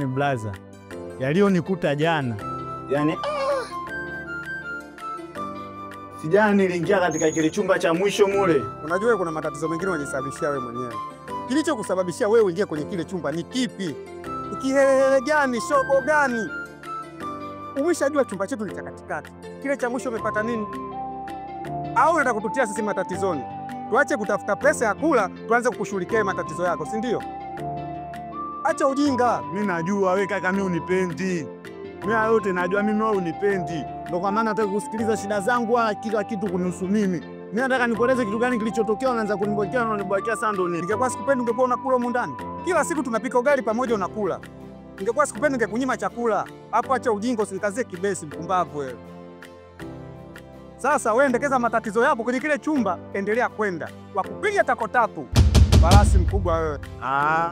Yaani blaza, yaliyonikuta jana, yaani sijana niliingia katika kile chumba cha mwisho mule. Unajua kuna matatizo mengine unajisababishia wewe mwenyewe. Kilichokusababishia wewe uingie kwenye kile chumba ni kipi? Kiherehere gani? Shobo gani? Umeshajua chumba chetu ni cha katikati. Kile cha mwisho umepata nini? Au unataka kututia sisi matatizoni? Tuache kutafuta pesa ya kula, tuanze kukushughulikia matatizo yako, si ndio? Acha ujinga. Mimi najua wewe kaka mimi unipendi. Mimi yote najua mimi wewe unipendi. Ndio kwa maana nataka kusikiliza shida zangu wala kila kitu kunihusu mimi. Mimi nataka nikueleze kitu gani kilichotokea, unaanza kunibokea na unanibokea sana ndio nini? Ningekuwa sikupendi ungekuwa unakula humu ndani. Kila siku tunapika ugali pamoja unakula. Ningekuwa sikupendi ningekunyima chakula. Hapo acha ujinga, usinikazie kibesi mpumbavu wewe. Sasa wewe endekeza matatizo yako kwenye kile chumba, endelea kwenda. Wakupiga tako tatu. Farasi mkubwa wewe. Ah.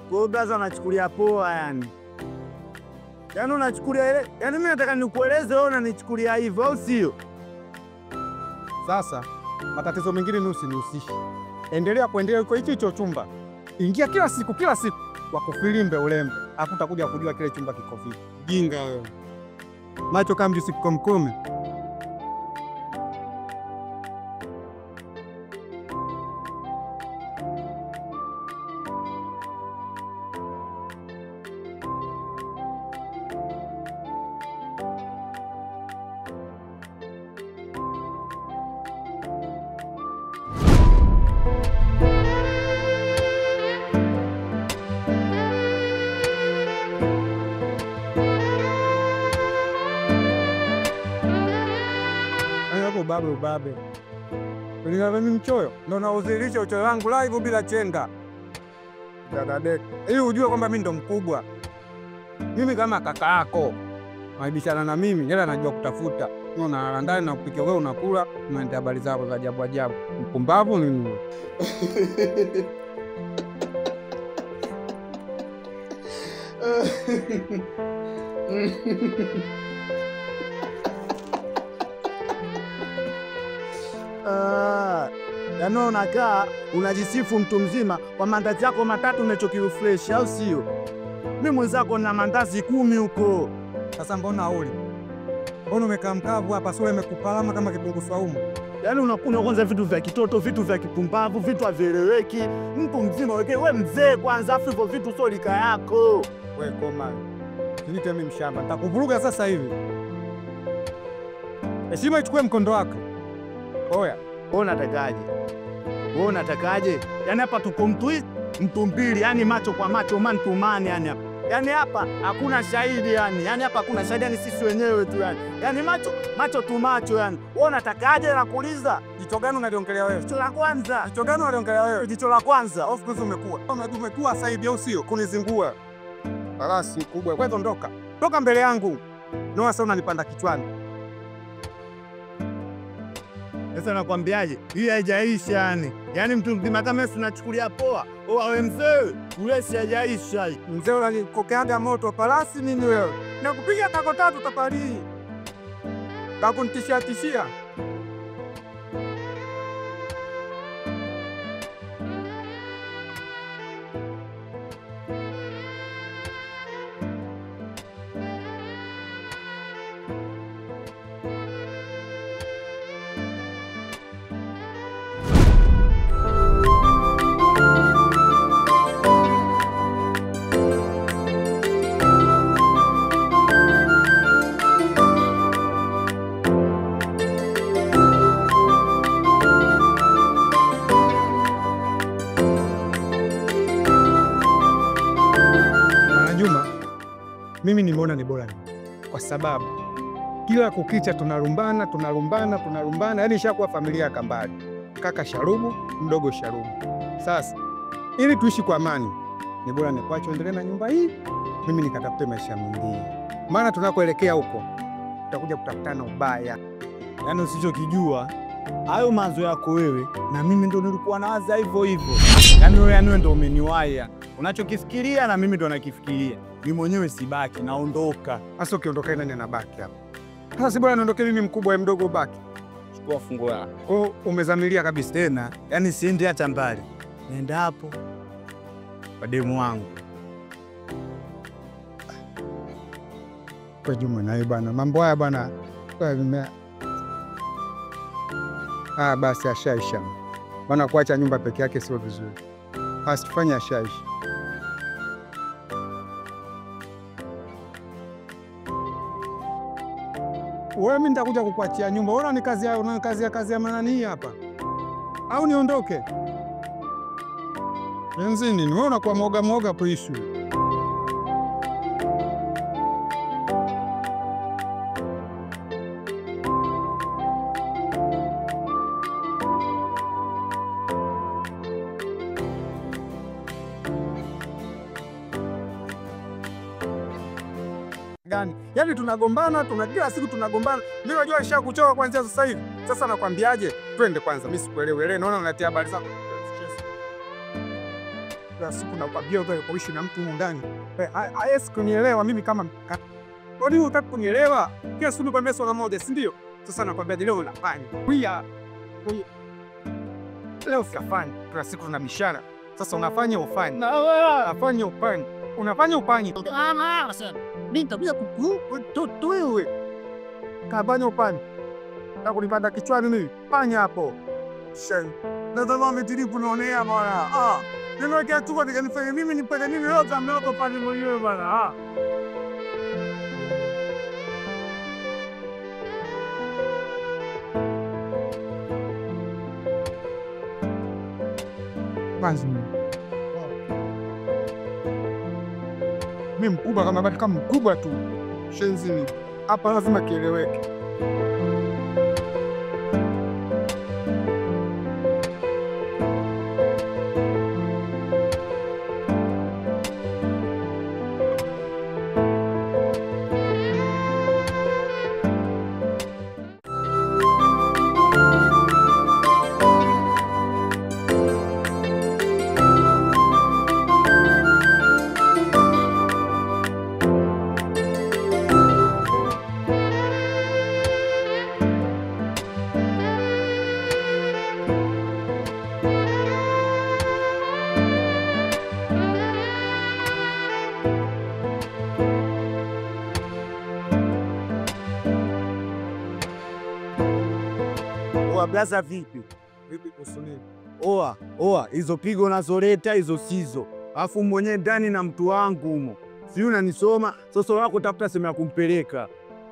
Kwa blaza unachukulia poa yani. Yaani unachukulia ile, yaani mimi nataka nikueleze wewe unanichukulia hivyo au sio? Sasa matatizo mengine mimi usinihusishe. Endelea kuendelea kwa hicho hicho chumba. Ingia kila siku kila siku wakufilimbe ulembe. Hakutakuja kujua kile chumba kiko vipi. Jinga wewe. Macho kama mjusi mkome. Ubabe ubabe. Nina mimi mchoyo, ndo nauzilisha uchoyo wangu live bila chenga. Dada, ili ujue kwamba mimi ndo mkubwa. Mimi kama kaka yako. Maibishana na mimi, yeye anajua kutafuta. Unaona ndani na kupikia wewe unakula, unaenda habari zako za ajabu ajabu. Mpumbavu nini? Yaani unakaa unajisifu mtu mzima kwa mandazi yako matatu unachokirefresh au sio? Mimi mwenzako na mandazi 10 huko. Sasa mbona uli? Mbona umekaa mkavu hapa sura imekupalama kama kitunguu saumu? Yaani unakunywa kwanza vitu vya kitoto, vitu vya kipumbavu, vitu havieleweki. Mtu mzima wewe mzee kwanza afu hivyo vitu sio lika yako. Wewe koma. Niite mimi mshamba. Nitakuvuruga sasa hivi. Heshima ichukue mkondo wako. Oya, wewe unatakaje? Wewe unatakaje? Yaani hapa tuko mtu mbili, yani macho kwa macho, man to man yani hapa. Yaani hapa hakuna shahidi yani. Yaani hapa hakuna shahidi, yani sisi wenyewe tu yani. Yaani macho macho tu macho yani. Wewe unatakaje na kuuliza? Jicho gani unaliongelea wewe? Jicho la kwanza. Jicho gani unaliongelea wewe? Jicho la kwanza. Of course umekuwa. Umekuwa sasa hivi au sio? Kunizingua. Farasi mkubwa. Kwanza ondoka. Toka mbele yangu. Noa sasa unanipanda kichwani. Sasa nakwambiaje? Hii haijaisha yani. Yaani mtu mzima kama wewe unachukulia poa. Wewe mzee, ule si haijaisha. Mzee unanikokeaga moto farasi nini wewe? Nakupiga tako tatu tafari. Kakunitishia tishia. Mimi nimeona ni bora kwa sababu kila kukicha tunarumbana tunarumbana tunarumbana, yani ishakuwa familia ya kambali, kaka sharubu mdogo sharubu. Sasa ili tuishi kwa amani ni bora nikuache uendelee na nyumba hii, mimi nikatafute maisha mengine, maana tunakoelekea huko tutakuja kutafutana ubaya. Yaani usichokijua hayo mawazo yako wewe na mimi ndo nilikuwa nawaza hivyo hivyo. Yaani wewe yani ndo umeniwaya. Unachokifikiria na mimi ndo nakifikiria. Mimi mwenyewe sibaki, naondoka. Sasa ukiondoka nani anabaki hapa? Sasa si bora niondoke mimi mkubwa wewe mdogo ubaki. Chukua funguo yako. Kwa umezamilia kabisa tena. Yaani siendi hata mbali. Nenda hapo kwa demu wangu. Kwa Juma na bwana, mambo haya bwana. Ah, basi ashaisha. Bwana, kuacha nyumba peke yake sio vizuri. Basi tufanye ashaisha. Wewe mimi nitakuja kukuachia nyumba. Wewe ni kazi yao, una kazi ya kazi ya manani hapa. Au niondoke? Nzini, wewe unakuwa mwoga mwoga kuishi. Gani? Yaani tunagombana, tuna kila siku tunagombana. Mimi najua nishakuchoka kuanzia sasa hivi. Sasa nakwambiaje? Twende kwanza, mimi sikuelewi. Elewe, naona unatia habari zako. Kila siku nakwambia wewe kuishi na mtu ndani. Hawezi kunielewa mimi kama kwa nini hutaki kunielewa? Kila siku nakwambia swala moja, si ndio? Sasa nakwambia leo unafanya. Pia leo sikafanya. Kila siku tunabishana. Sasa unafanya ufanye. Na wewe unafanya ufanye. Unafanya ufanye. Mimi kuku wewe. Kabanya upani. Na kunipanda kichwani mimi. Fanya hapo. Shen. Na dama umetiripu naonea bwana. Ah. Nimewekea tu kwa nifanye mimi nipende nini leo ameweka pale mwenyewe bwana. Ah. Kwanza mimi mkubwa kama bado kama mkubwa tu. Shenzini. Hapa lazima kieleweke. Blaza vipi? Vipi kuhusu nini? Oa, oa, hizo pigo unazoleta hizo sizo. Alafu mwenyewe ndani na mtu wangu humo. Si unanisoma, sasa wako tafuta sehemu ya kumpeleka.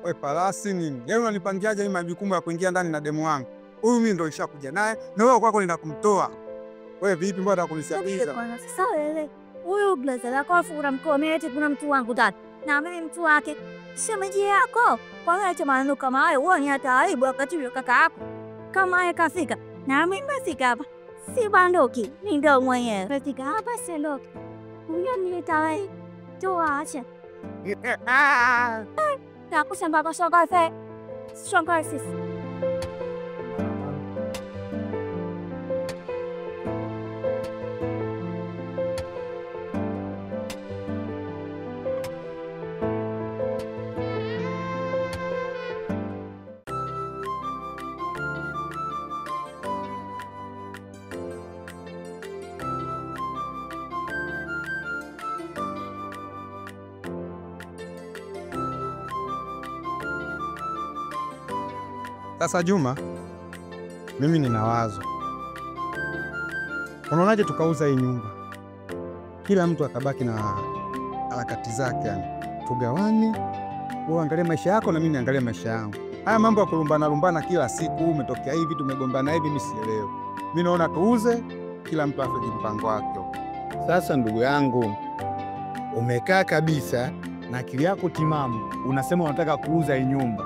Wewe palasi nini? Yeye unanipangiaje mimi majukumu ya kuingia ndani na demu wangu? Huyu mimi ndio nishakuja naye na wewe kwako nenda kumtoa. Wewe vipi mbona unataka? Sasa wewe, huyu blaza lako afu unamkomea eti kuna mtu wangu tatu. Na mimi mtu wake. Shemeji yako. Kwa nini acha maneno kama hayo? Wewe ni hata aibu wakati yule kaka yako. Kama yeye kafika na mimi nafika hapa, si bandoki, ni ndo mwenyewe kafika hapa, sendoki huyo nilitawe tuache na kusema kwa shoga fe shoga sisi. Sasa Juma, mimi nina wazo. Unaonaje tukauza hii nyumba? Kila mtu akabaki na harakati zake yani. Tugawane, wewe angalia maisha yako na mimi niangalie maisha yangu. Haya mambo ya kulumbana lumbana kila siku, umetokea hivi, tumegombana hivi, mimi sielewi. Mimi naona tuuze, kila mtu afanye mpango wake. Sasa ndugu yangu, umekaa kabisa na akili yako timamu, unasema unataka kuuza hii nyumba.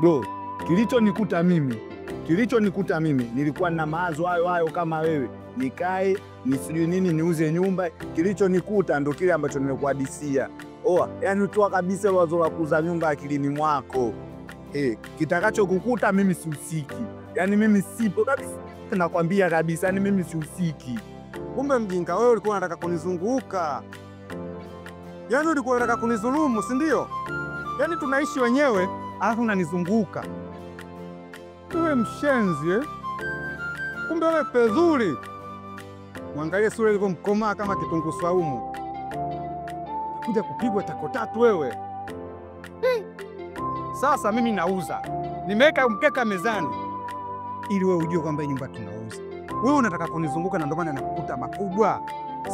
Bro, kilichonikuta mimi nilikuwa na mawazo hayo hayo kama wewe. Nikae, nisijui nini niuze nyumba, kilichonikuta ndo kile ambacho nimekuhadisia. Oa, yani toa kabisa wazo la kuuza nyumba akilini mwako. Kitakachokukuta mimi sihusiki. Yani mimi sipo kabisa. Nakwambia kabisa, yani mimi sihusiki. Kumbe mjinga wewe ulikuwa unataka kunizunguka. Yaani ulikuwa unataka kunidhulumu, si ndio? Yaani tunaishi wenyewe alafu unanizunguka. Wewe mshenzi eh? Kumbe wewe pezuri. Mwangalie sura ilivyomkomaa kama kitunguu swaumu. Kuja kupigwa tako tatu wewe. Sasa mimi nauza. Nimeweka mkeka mezani ili wewe ujue kwamba nyumba tunauza. Wewe unataka kunizunguka na ndio maana nakukuta makubwa.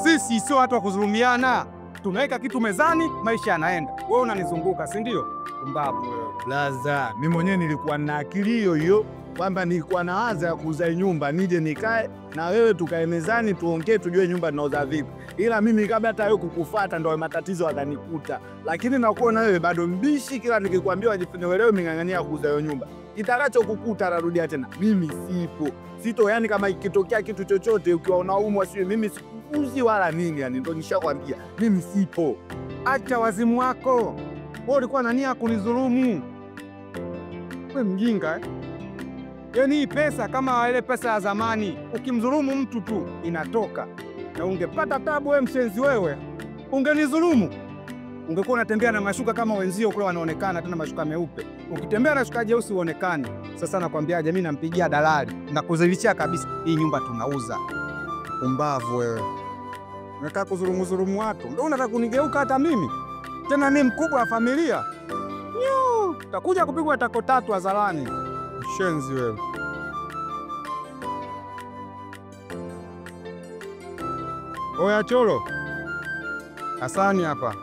Sisi sio watu wa kudhulumiana. Tunaweka kitu mezani, maisha yanaenda. Wewe unanizunguka, si ndio? Pumbavu wewe. Blaza, mimi mwenyewe nilikuwa na akili hiyo hiyo kwamba nilikuwa na waza ya kuuza nyumba, nije nikae na wewe tukae mezani tuongee tujue nyumba tunauza vipi. Ila mimi kabla hata wewe kukufuata ndio matatizo watanikuta. Lakini nakuona wewe bado mbishi, kila nikikwambia wajifunye ming'ang'ania kuuza hiyo nyumba. Kitakachokukuta narudia tena, mimi sipo. Sito, yani kama ikitokea kitu chochote ukiwa unaumwa sio mimi sikuuzi wala nini, yani ndio nishakwambia mimi sipo. Acha wazimu wako. Wewe ulikuwa na nia kunidhulumu. Wewe mjinga eh? Yaani hii pesa kama ile pesa ya zamani, ukimdhulumu mtu tu inatoka. Na ungepata tabu wewe mshenzi wewe. Ungenidhulumu. Ungekuwa unatembea na mashuka kama wenzio kule wanaonekana, tena mashuka meupe. Ukitembea na shuka jeusi uonekane. Sasa nakwambiaje, mimi nampigia dalali na kuzilichia kabisa hii nyumba tunauza. Pumbavu wewe. Unataka kudhulumu dhulumu watu. Ndio unataka kunigeuka hata mimi. Tena ni mkubwa wa familia. Nyo, utakuja kupigwa tako tatu hadharani. Mshenzi wewe. Oya Cholo. Hasani hapa.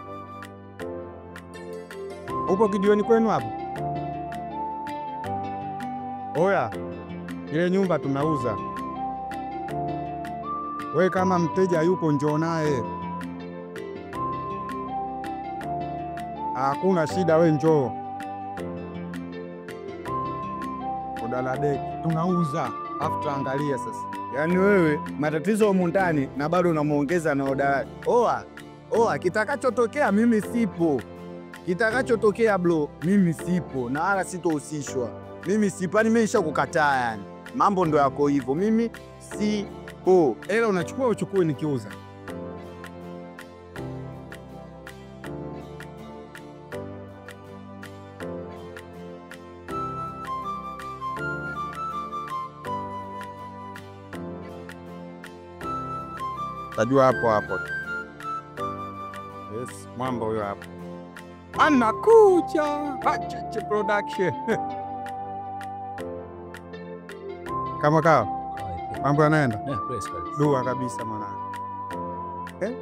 Upo kijiweni kwenu hapo? Oya, ile nyumba tunauza. We kama mteja yupo njoo naye. Hakuna shida, we njoo. Udaladeki tunauza, afu tuangalie sasa. Yaani wewe matatizo humu ndani na bado unamuongeza na odaladi. Oa, oa, kitakachotokea mimi sipo. Kitakachotokea bro, mimi sipo na wala sitohusishwa. Mimi sipo, yani mimi nishakukataa yani. Mambo ndo yako hivyo, mimi sipo. Ela unachukua uchukue nikiuza. Tajua hapo hapo. Yes, mwamba huyo hapo. Anakuja Hacheche Production. Kama kawa mambo yanaenda dua kabisa mwanangu. Eh?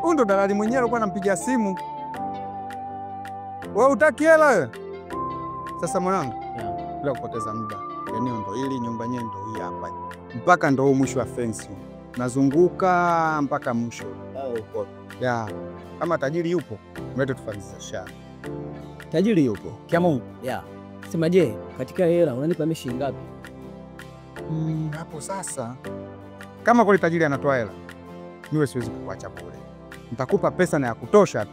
Huyu ndo dalali mwenyewe alikuwa anampigia simu. Wewe hutaki hela wewe? Sasa mwanangu, bila kupoteza muda. Eneo ndo hili, nyumba yenyewe ndo hii hapa. Mpaka ndo huu mwisho wa fence. Nazunguka mpaka mwisho. Ya, kama tajiri yupo, mlete tufanye biashara. Tajiri yupo. Kia Mungu. Ya. Sema je, katika hela unanipa mimi shilingi ngapi? Hapo sasa kama kweli tajiri anatoa hela, mimi siwezi kukuacha bure. Nitakupa pesa na ya kutosha.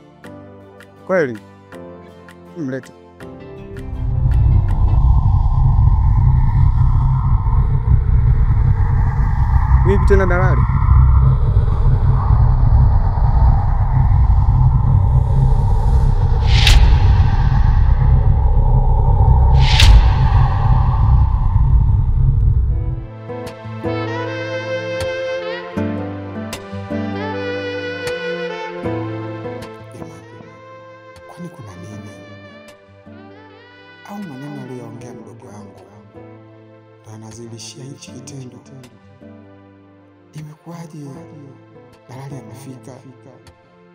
Kweli. Mlete. Vipi tena dalali? Kwani kuna nini? Au maneno aliyoongea mdogo wangu ndo anazidishia hichi kitendo? Imekuwaje dalali amefika,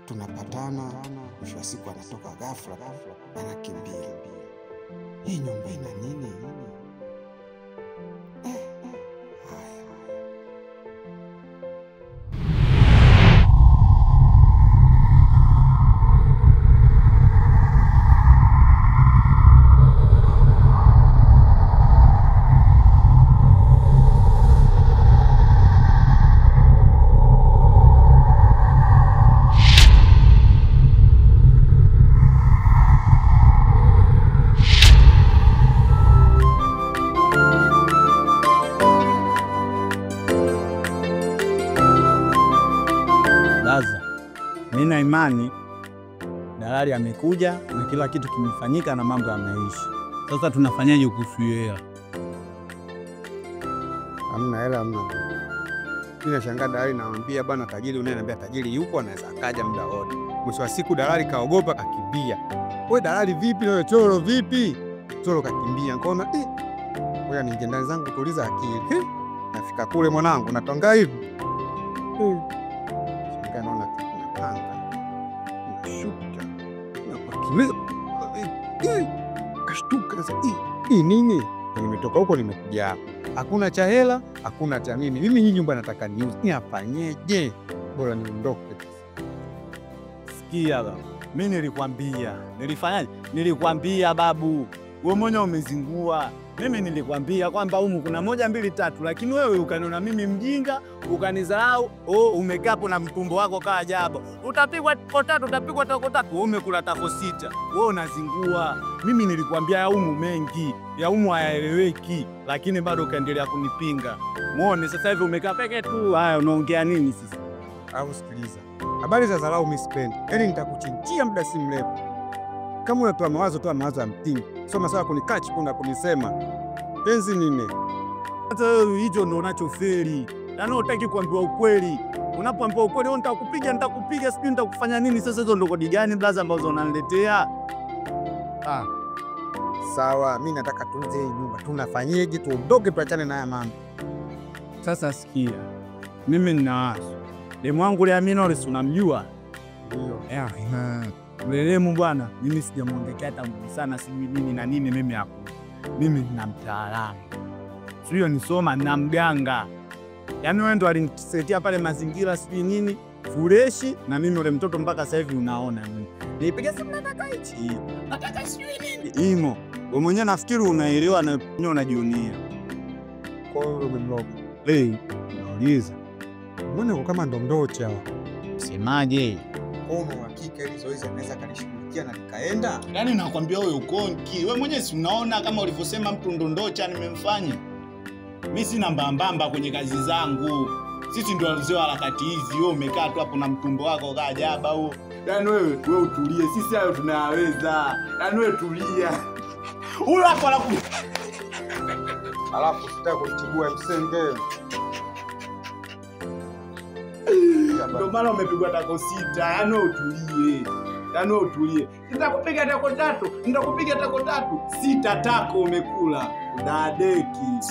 tunapatana, mwisho wa siku anatoka ghafla anakimbia. Hii nyumba ina nini? Haya. Mimi na imani dalali amekuja na kila kitu kimefanyika na mambo yameisha. Sasa tunafanyaje kuhusu hiyo hela? Hamna hela, hamna. Mimi nashangaa dalali namwambia bana tajiri, unaniambia tajiri yupo anaweza akaja muda wote. Mwisho wa siku dalali kaogopa kakimbia. Wewe dalali vipi na choro vipi? Choro kakimbia. Nikaona ngoja niingie ndani zangu kutuliza akili. Nafika kule mwanangu natonga hivi. Shangaa naona kuna panga. Nashuka. Napakimeza. Kashtuka sasa. Hii nini? Nimetoka huko nimekuja hapa. Hakuna cha hela, hakuna cha nini. Mimi hii nyumba nataka niuze. Niafanyeje? Bora niondoke. Sikia baba. Mimi nilikwambia. Nilifanyaje? Nilikwambia babu. Wewe mwenyewe umezingua. Mimi nilikwambia kwamba humu kuna 1 2 3, lakini wewe ukaniona mimi mjinga, ukanidharau. Oh, umekaa hapo na mtumbo wako kaa ajabu. Utapigwa tako tatu, utapigwa tako tatu, umekula tako 6. Wewe unazingua. Mimi nilikwambia ya humu mengi, ya humu hayaeleweki, lakini bado ukaendelea kunipinga. Muone sasa hivi umekaa peke tu. Haya, unaongea nini sasa? Au sikiliza. Habari za dharau mimi sipendi. Yaani nitakuchinjia muda si mrefu. Kama unatoa mawazo, toa mawazo ya mtingi. Sio maswala kunikachi kuna kunisema. Penzi nini? Hata wewe hicho ndio unachofeli. Yaani hutaki kuambiwa ukweli. Unapoambiwa ukweli, wewe nitakupiga, nitakupiga, sijui nitakufanya nini. Sasa hizo ndio kodi gani blaza ambazo unaniletea? Sawa, mimi nataka tuuze hii nyumba. Tunafanyeje? Tuondoke tuachane na haya mambo. Sasa sikia. Mimi nina wazo. Demu wangu yule Amina yule unamjua? Ndio. Lelemu bwana, mimi sijamuongekea hata sana, sijui nini na nini mimi hapo. Mimi nina mtaalamu. Sio nisoma na mganga. Yaani wewe ndo alinisetia pale mazingira sijui nini, fureshi na mimi yule mtoto mpaka sasa hivi unaona mimi. Nipiga simu nataka hichi. Nataka sijui nini. Imo. Wewe mwenyewe nafikiri unaelewa na mwenyewe unajionia. Kwa hiyo umemloga. Nauliza. Mbona kama ndo ndocha? Semaje? Una uhakika hili zoezi anaweza kalishughulikia na likaenda? Yaani nakwambia wewe ukonki. Wewe mwenyewe si unaona kama ulivyosema mtu ndondocha nimemfanya. Mimi sina mbambamba kwenye kazi zangu. Sisi ndio wazee wa harakati hizi. Wewe umekaa tu hapo na mtumbo wako kaa jaba huo. Yaani wewe utulie. Sisi hayo tunayaweza. Yaani wewe tulia. Huyo hapo anaku. Alafu sitaki kutibua msenge. Ndio maana umepigwa tako 6. Yaani utulie. Yaani utulie. Nitakupiga tako 3, nitakupiga tako 3. 6 tako umekula. Dadeki.